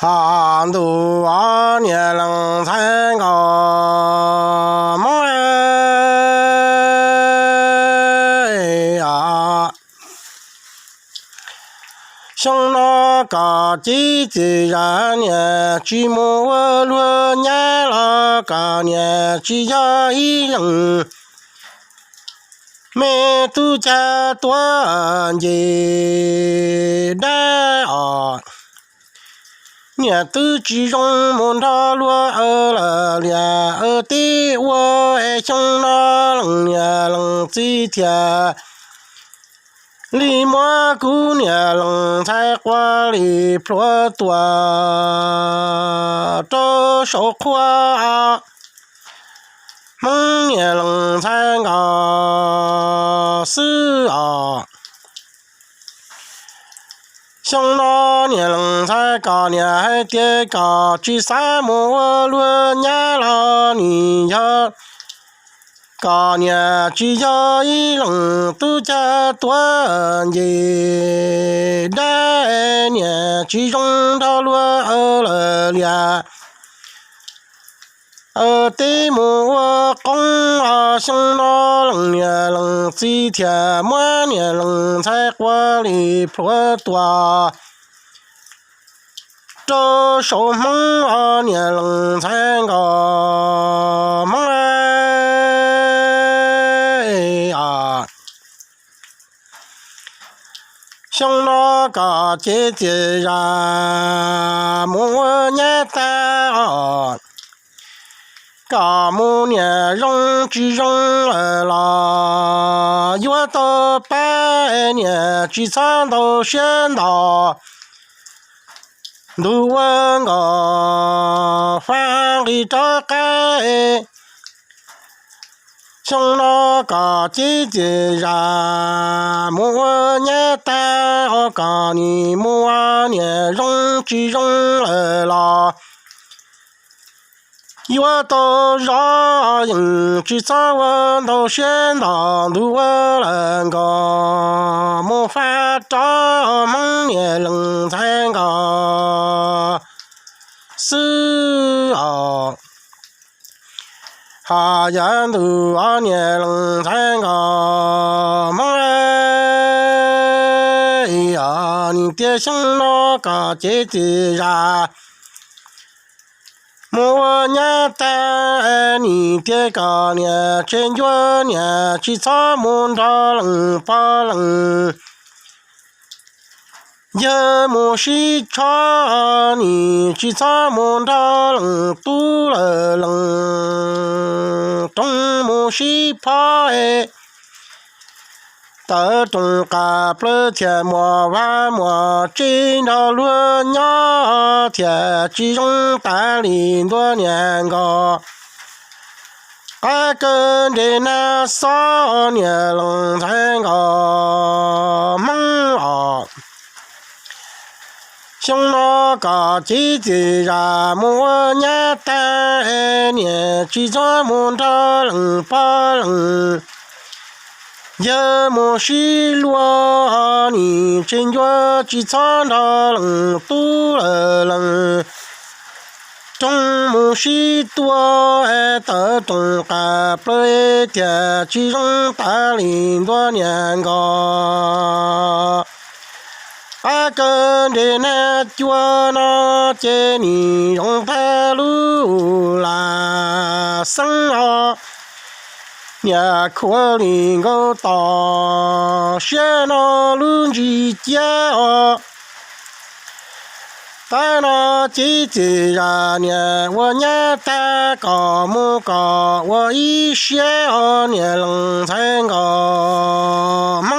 Ho ntuj, niam leej ntxhais nkauj Hmoob, xyoo no koj cev txim zam, niam tsis mus ua luag nyab los koj niam tsis yog ib leej me tub cag tuav nce dab os. Niam twb tsis zoo mus nrog luag aw lawm liam aw teb ua, xyoo no leej niam leej txiv thiaj li muab kuv niam leej ntxhais quav li plhuav tua rau saum qhua Hmoob niam leej ntxhais nkauj xwb os. Xyoo no niam leej ntxhais koj niam hais tias koj tsis xav mus ua luag nyab los nim yog koj niam tsis yog ib leej tub cag tuav nce dab, niam tsis zoo nrog luag aw lawm liam aw teb mus ua qoob os. Xyoo no leej niam leej txiv thiaj muab niam leej ntxhais quav li plhuav tua rau saum Hmoob os, niam leej ntxhais nkauj Hmoob os. Xyoo no koj cev txim zam mus ua nyab tag os, koj mus niam zoo tsis zoo lawm los yuav tau pab, niam tsis txhob ntau siab nto ntug ua nkaus faj nqis rov qab. Xyoo no koj cev txim zam mus ua nyab tag os, koj nim mus ua niam zoo tsis zoo lawm los yuav tau zov, yeej tsis txhob ua ntau siab nto ntug ua lawm nkaus mus faj rov Hmoob niam leej ntxhais nkauj xwb os. Ho yav ntuj os niam leej ntxhais nkauj Hmoob os, nim tiam xyoo no koj cev txim zam mus ua nyab tag, nim tiam koj niam tseg ncua, niam tsis txhob mus nrog leej pog leej yawg mus sib tsho, nim tsis txhob mus nrog leej tub lawm leej roog mus sib phob. Tawv rooj qas plawv thiaj muaj vaj muaj tsev nrog luag nyob, thiaj tsis zoo tas li ntuav niam nkaus. Qab kawg nres nag xob niam leej ntxhais nkauj Hmoob os. Xyoo no koj cev txim zam mus ua nyab tag, niam tsis txhob mus nrog leej pog leej yawg mus sib luag, nim tseg ncua tsis txhob nrog leej tub lawm leej roog mus sib tua. Tawv rooj qas plawv thiaj tsis zoo tas li ntuav niam nkaus. Qab kawg nres nag cua no ces nim zoo tag lub lam xeeb os. Niam khuav li nkaus tom siab no lub ntsig ciab os. Tab no cev txim zam niam ua nyab tag, kom mus kom ua ib siab os niam leej ntxhais nkauj Hmoob.